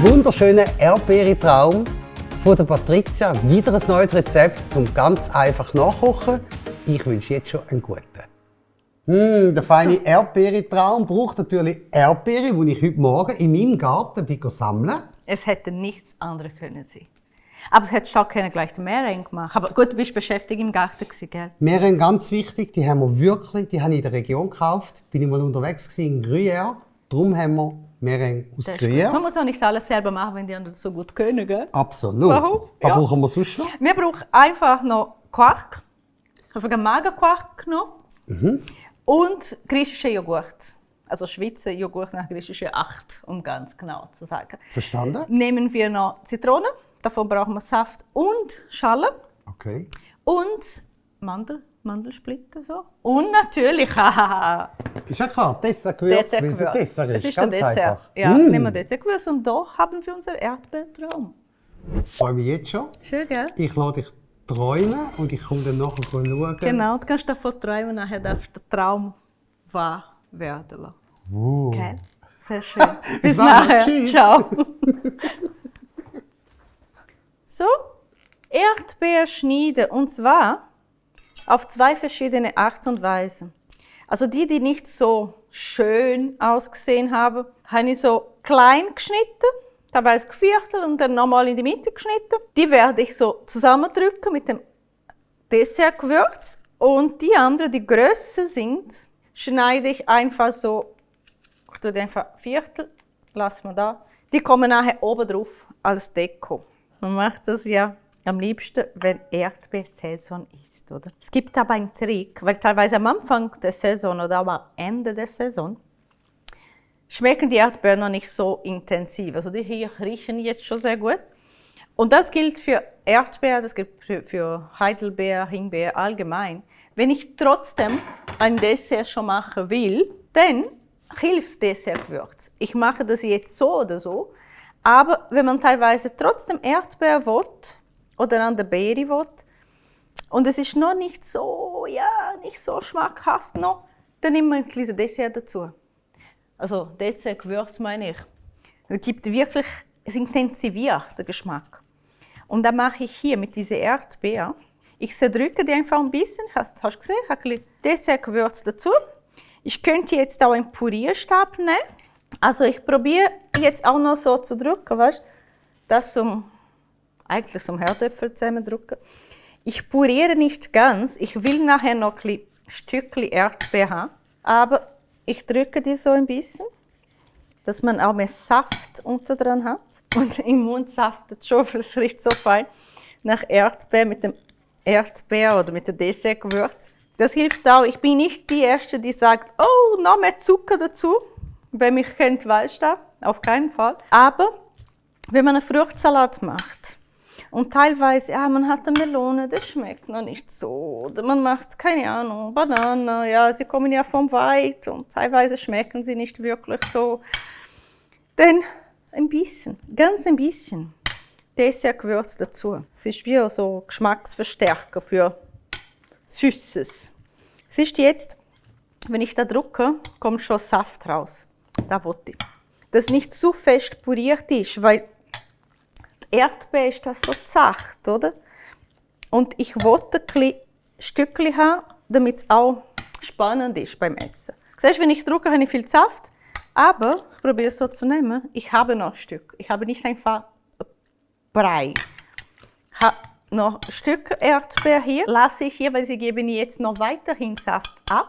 Ein wunderschöner Erdbeere-Traum von der Patricia. Wieder ein neues Rezept zum ganz einfach nachkochen. Ich wünsche jetzt schon einen guten. Der feine Erdbeere-Traum braucht natürlich Erdbeere, die ich heute Morgen in meinem Garten sammeln. Es hätte nichts anderes können sein. Aber es hätte schon gleich den Meereng gemacht. Aber gut, du bist beschäftigt im Garten, gell? Meereng, ganz wichtig, die haben wir wirklich, die habe ich in der Region gekauft. Bin ich mal unterwegs in Gruyère. Darum haben wir Meereng aus Gruyère. Man muss auch nicht alles selber machen, wenn die anderen so gut können, gell? Absolut. Warum? Was brauchen wir sonst noch? Wir brauchen einfach noch Quark. Also Magerquark noch. Und griechische Joghurt. Also Schweizer Joghurt nach griechischer 8, um ganz genau zu sagen. Verstanden? Nehmen wir noch Zitrone. Davon brauchen wir Saft und Schale. Okay. Und Mandelsplitter so. Und natürlich, hahaha. Ist ja klar, Dessertgewürz, weil es ein Dessert ist. Das ist ganz der Dessert. einfach. Ja, nehmen wir Dessertgewürz und da haben wir unseren Erdbeertraum. Ich freue mich jetzt schon. Schön, gell? Ich lasse dich träumen und ich komme dann nachher schauen. Genau, du kannst davon träumen, nachher darfst du den Traum wahr werden lassen. Okay? Sehr schön. Bis nachher. Tschüss. Ciao. So, Erdbeer schneiden, und zwar auf 2 verschiedene Art und Weisen. Also die nicht so schön ausgesehen haben, habe ich so klein geschnitten, dabei geviertelt und dann nochmal in die Mitte geschnitten. Die werde ich so zusammendrücken mit dem Dessertgewürz. Und die anderen, die grösser sind, schneide ich einfach so, ich tue die einfach Viertel, lassen wir da. Die kommen nachher oben drauf als Deko. Man macht das ja am liebsten, wenn Erdbeersaison ist, oder? Es gibt aber einen Trick, weil teilweise am Anfang der Saison oder aber am Ende der Saison schmecken die Erdbeeren noch nicht so intensiv. Also die hier riechen jetzt schon sehr gut. Und das gilt für Erdbeer, das gilt für Heidelbeer, Himbeer allgemein. Wenn ich trotzdem ein Dessert schon machen will, dann hilft Dessertgewürz. Ich mache das jetzt so oder so. Aber wenn man teilweise trotzdem Erdbeer will oder an der Beere will und es ist noch nicht so, nicht so schmackhaft noch, dann nimmt man ein kleines Dessert dazu. Also Dessertgewürz meine ich. Es gibt wirklich, es intensiviert den Geschmack. Und dann mache ich hier mit dieser Erdbeer, ich zerdrücke die einfach ein bisschen, hast du gesehen, ich habe ein bisschen Dessertgewürz dazu. Ich könnte jetzt auch einen Purierstab nehmen. Also ich probiere jetzt auch noch so zu drücken, weißt du? Das eigentlich zum Herdöpfel zusammendrücken. Ich puriere nicht ganz, ich will nachher noch ein Stückchen Erdbeer haben. Aber ich drücke die so ein bisschen, dass man auch mehr Saft unter dran hat. Und im Mund saftet schon, weil es riecht so fein nach Erdbeer mit dem Erdbeer oder mit dem Dessertgewürz. Das hilft auch. Ich bin nicht die Erste, die sagt, oh, noch mehr Zucker dazu. Wer mich kennt, weiß das, auf keinen Fall. Aber wenn man einen Fruchtsalat macht und teilweise, man hat eine Melone, das schmeckt noch nicht so. Oder man macht, keine Ahnung, Bananen, sie kommen ja vom Wald und teilweise schmecken sie nicht wirklich so. Dann ein bisschen, ganz ein bisschen Dessertgewürz dazu. Es ist wie so Geschmacksverstärker für Süßes. Siehst du jetzt, wenn ich da drücke, kommt schon Saft raus. Da wollte ich. Das nicht zu fest puriert ist, weil die Erdbeer ist das so zart, oder? Und ich wollte ein kleines Stückchen haben, damit es auch spannend ist beim Essen. Siehst du, wenn ich drücke, habe ich viel Saft, aber ich probiere es so zu nehmen. Ich habe noch ein Stück. Ich habe nicht einfach Brei. Ich habe noch ein Stück Erdbeer hier. Lasse ich hier, weil sie geben jetzt noch weiterhin Saft ab.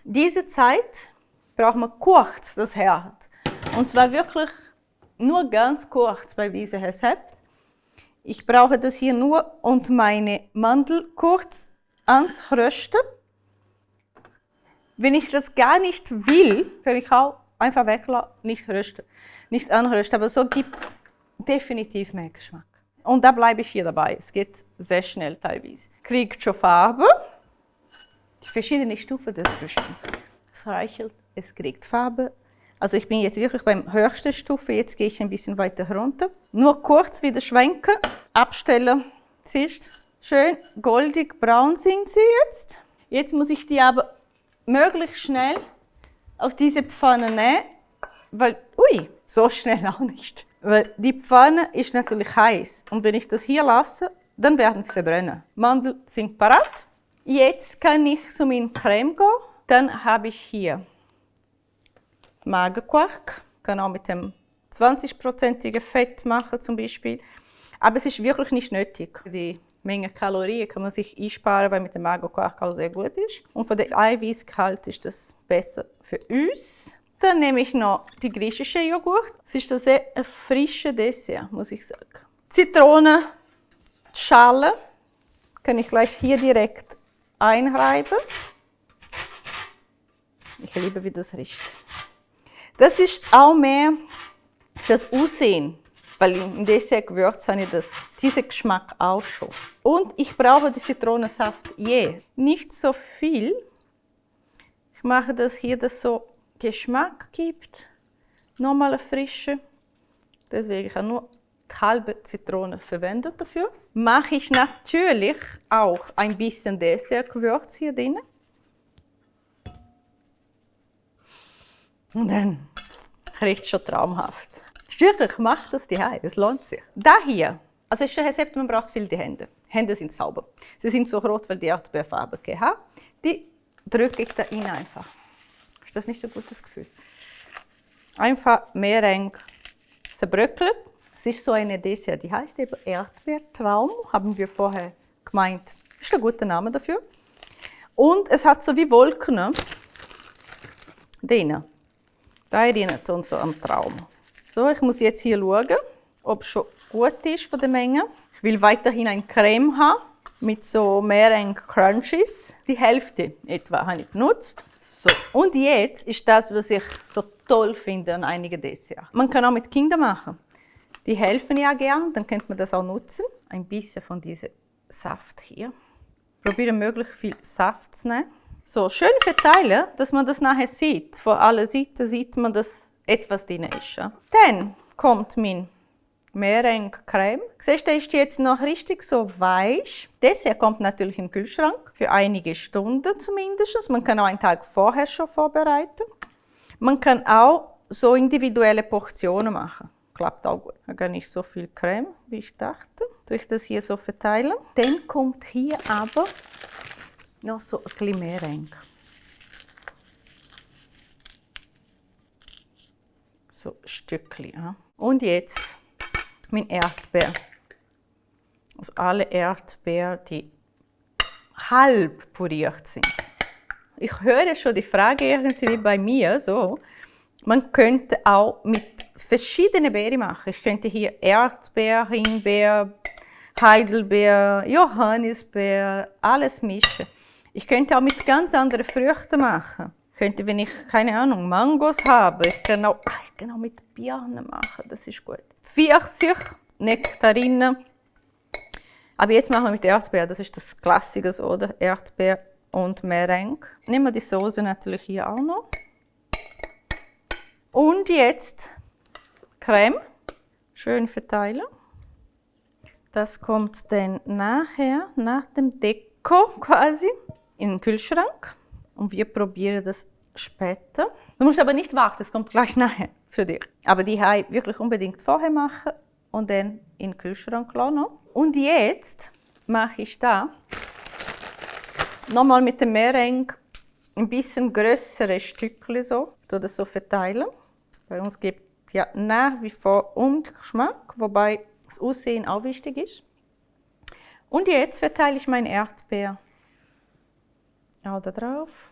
Diese Zeit braucht man kurz das Herd. Und zwar wirklich nur ganz kurz bei diesem Rezept. Ich brauche das hier nur und meine Mandel kurz ans Rösten. Wenn ich das gar nicht will, kann ich auch einfach weglassen, nicht rösten, nicht anrösten. Aber so gibt es definitiv mehr Geschmack. Und da bleibe ich hier dabei. Es geht sehr schnell teilweise. Kriegt schon Farbe. Die verschiedenen Stufen des Röstens. Es reichelt, es kriegt Farbe. Also ich bin jetzt wirklich beim höchsten Stufe, jetzt gehe ich ein bisschen weiter runter. Nur kurz wieder schwenken, abstellen. Siehst du? Schön goldig braun sind sie jetzt. Jetzt muss ich die aber möglichst schnell auf diese Pfanne nehmen, weil, so schnell auch nicht. Weil die Pfanne ist natürlich heiß. Und wenn ich das hier lasse, dann werden sie verbrennen. Mandeln sind parat. Jetzt kann ich zu meinem Creme gehen. Dann habe ich hier Magerquark. Ich kann auch mit dem 20%igen Fett machen zum Beispiel. Aber es ist wirklich nicht nötig. Die Menge Kalorien kann man sich einsparen, weil mit dem Magerquark auch sehr gut ist. Und von der Eiweißgehalt ist das besser für uns. Dann nehme ich noch die griechische Joghurt. Es ist ein sehr frisches Dessert, muss ich sagen. Zitronenschale kann ich gleich hier direkt einreiben. Ich liebe, wie das riecht. Das ist auch mehr das Aussehen. Weil im Dessert-Gewürz habe ich diesen Geschmack auch schon. Und ich brauche den Zitronensaft nicht so viel. Ich mache das hier, dass es so Geschmack gibt. Nochmal eine frische. Deswegen habe ich nur die halbe Zitrone verwendet dafür. Mache ich natürlich auch ein bisschen Dessert-Gewürz hier drin. Und dann riecht es schon traumhaft. Wirklich, macht das daheim, es lohnt sich. Da hier, also ist ein Rezept, man braucht viel die Hände. Hände sind sauber. Sie sind so rot, weil die Erdbeerfarbe haben. Die drücke ich da rein einfach. Ist das nicht ein gutes Gefühl? Einfach Meereng zerbröckeln. Es ist so eine Dessert, die heißt eben Erdbeertraum, haben wir vorher gemeint. Ist ein guter Name dafür. Und es hat so wie Wolken drinnen. Da erinnert uns so am Traum. So, ich muss jetzt hier schauen, ob es schon gut ist von der Menge. Ich will weiterhin ein Creme haben mit so Meereng Crunchies. Die Hälfte etwa habe ich benutzt. So, und jetzt ist das, was ich so toll finde an einigen Desserts. Man kann auch mit Kindern machen. Die helfen ja gern, dann könnte man das auch nutzen. Ein bisschen von diesem Saft hier. Probiere möglichst viel Saft zu nehmen. So, schön verteilen, dass man das nachher sieht. Von allen Seiten sieht man, dass etwas drin ist. Ja. Dann kommt mein Meereng Creme. Siehst du, der ist jetzt noch richtig so weich. Dessert kommt natürlich im Kühlschrank, für einige Stunden zumindest. Man kann auch einen Tag vorher schon vorbereiten. Man kann auch so individuelle Portionen machen. Klappt auch gut. Gar nicht so viel Creme, wie ich dachte. Durch das hier so verteilen. Dann kommt hier aber noch so ein bisschen Meereng. So Stückchen. Ja. Und jetzt mein Erdbeer. Also alle Erdbeeren, die halb puriert sind. Ich höre schon die Frage irgendwie bei mir so. Man könnte auch mit verschiedenen Beeren machen. Ich könnte hier Erdbeer, Himbeer, Heidelbeer, Johannisbeer, alles mischen. Ich könnte auch mit ganz anderen Früchten machen. Ich könnte, wenn ich, keine Ahnung, Mangos habe, ich kann auch mit Birnen machen, das ist gut. Pfirsich, Nektarinen. Aber jetzt machen wir mit Erdbeer, das ist das Klassische, oder? Erdbeer und Meereng. Nehmen wir die Soße natürlich hier auch noch. Und jetzt Creme, schön verteilen. Das kommt dann nachher, nach dem Deko quasi, in den Kühlschrank. Und wir probieren das später. Du musst aber nicht warten, das kommt gleich nachher für dich. Aber die habe ich wirklich unbedingt vorher machen und dann in den Kühlschrank lassen. Und jetzt mache ich da nochmal mit dem Meereng ein bisschen größere Stückchen so. Ich das so verteilen. Bei uns gibt es ja nach wie vor Geschmack, wobei das Aussehen auch wichtig ist. Und jetzt verteile ich mein Erdbeer auch da drauf.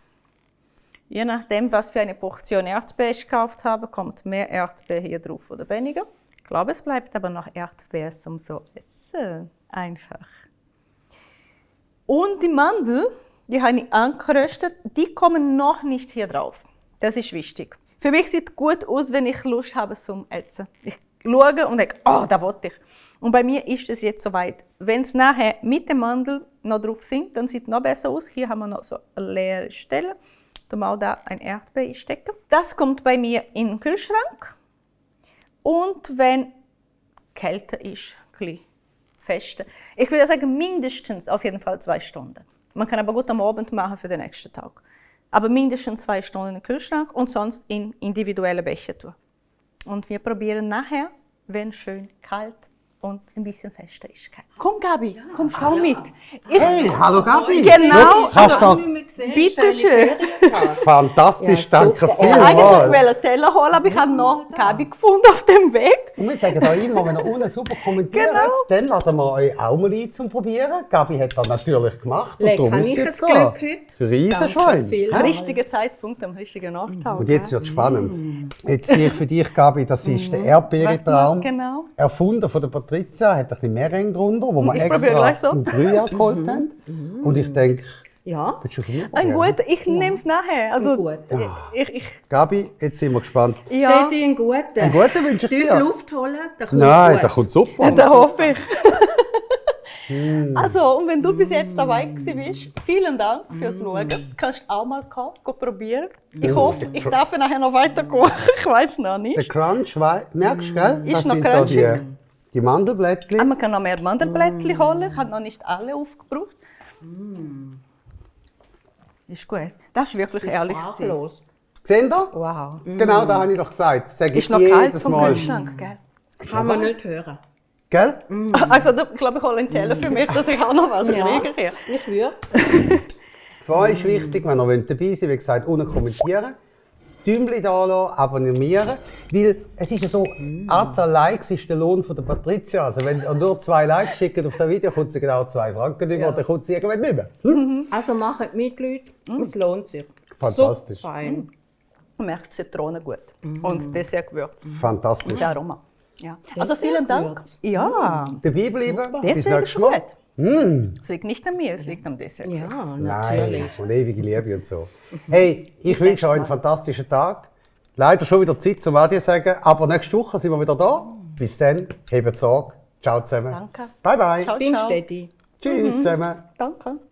Je nachdem, was für eine Portion Erdbeer ich gekauft habe, kommt mehr Erdbeer hier drauf oder weniger. Ich glaube, es bleibt aber noch Erdbeer zum so essen. Einfach. Und die Mandeln, die habe ich angeröstet, die kommen noch nicht hier drauf. Das ist wichtig. Für mich sieht es gut aus, wenn ich Lust habe zum Essen. Ich schaue und denke, oh, da wollte ich. Und bei mir ist es jetzt soweit. Wenn es nachher mit dem Mandel noch drauf sind, dann sieht es noch besser aus. Hier haben wir noch so eine leere Stelle. Ich tue auch da ein Erdbeer einstecken. Das kommt bei mir in den Kühlschrank. Und wenn kälter ist, ein bisschen fester. Ich würde sagen, mindestens auf jeden Fall 2 Stunden. Man kann aber gut am Abend machen für den nächsten Tag. Aber mindestens 2 Stunden im Kühlschrank und sonst in individuelle Becher tun. Und wir probieren nachher, wenn schön kalt und ein bisschen fester ist. Komm, Gabi, kommst du auch mit? Hey, hallo Gabi! Genau, Schau, kannst also, du bitte schön. fantastisch, danke Ich wollte eigentlich vielmals. einen Teller holen, aber ich habe noch Gabi gefunden auf dem Weg. Und wir sagen da immer, wenn ihr unten super kommentiert, Genau. dann laden wir euch auch mal ein zum Probieren. Gabi hat das natürlich gemacht. Und darum Habe ist ich sie ein jetzt da. Glück heute? Riesenschwein. Danke Richtiger Zeitpunkt am richtigen Ort. Und jetzt wird es spannend. Jetzt sehe ich für dich, Gabi, das ist der Erdbeerentraum. Genau. Erfunden von der Patricia, hat ein bisschen mehr Ring drunter, wo wir Ich probiere extra gleich so. im Frühjahr geholt haben. Und ich denke, Ja. willst du von mir Ein probieren? guter, ich nehme es nachher. Also, Gut. ich, Gabi, jetzt sind wir gespannt. ja, Steht dir einen guten? Einen guten wünsche ich Tief dir. Luft holen, dann kommt Nein, gut. das kommt super. da hoffe ich. Also, und wenn du bis jetzt dabei gewesen bist, vielen Dank fürs Schauen. Du kannst auch mal kommen, probieren. Ich hoffe, ich darf nachher noch weiter kochen. Ich weiß noch Der nicht. Crunch, merkst du, gell? Ist Das noch sind da crunchig. die Mandelblättchen. Man kann noch mehr Mandelblättchen holen. Ich habe noch nicht alle aufgebraucht. Ist gut. Das ist wirklich ehrlich. Sprachlos. Seht ihr? Wow. Genau, das habe ich doch gesagt. Das sage ich Ist noch kalt jedes vom Mal. Kühlschrank, gell? Kann man nicht hören. Gell? Also, ich glaube, ich hole einen Teller für mich, dass ich auch noch was kriege hier. Ich würde. Für euch ist wichtig, wenn ihr dabei seid, wie gesagt, unten kommentieren. Däumchen da lassen, abonnieren. Weil es ist ja so, Anzahl Likes ist der Lohn von der Patricia. Also wenn ihr nur 2 Likes schickt auf das Video, kommt sie genau 2 Franken über, dann kommt sie irgendwann nicht mehr. Also macht mit, Leute. Es lohnt sich. Fantastisch. So fein. Man merkt Zitrone gut. Und Dessertgewürz. Fantastisch. Der Aroma. Ja. Also vielen Dessertgewürz. Dank. Ja, Dabei bleiben. Bis Dessert ist nächstes Mal. gut. Es liegt nicht an mir, es liegt am Dessert. Ja, natürlich. Nein, und ewige Liebe und so. Hey, ich wünsche euch einen fantastischen Tag. Leider schon wieder Zeit zum Adieu sagen, aber nächste Woche sind wir wieder da. Bis dann, habt Sorge. Ciao zusammen. Danke. Bye bye. Ciao, Bin ciao. stetig. Tschüss zusammen. Danke.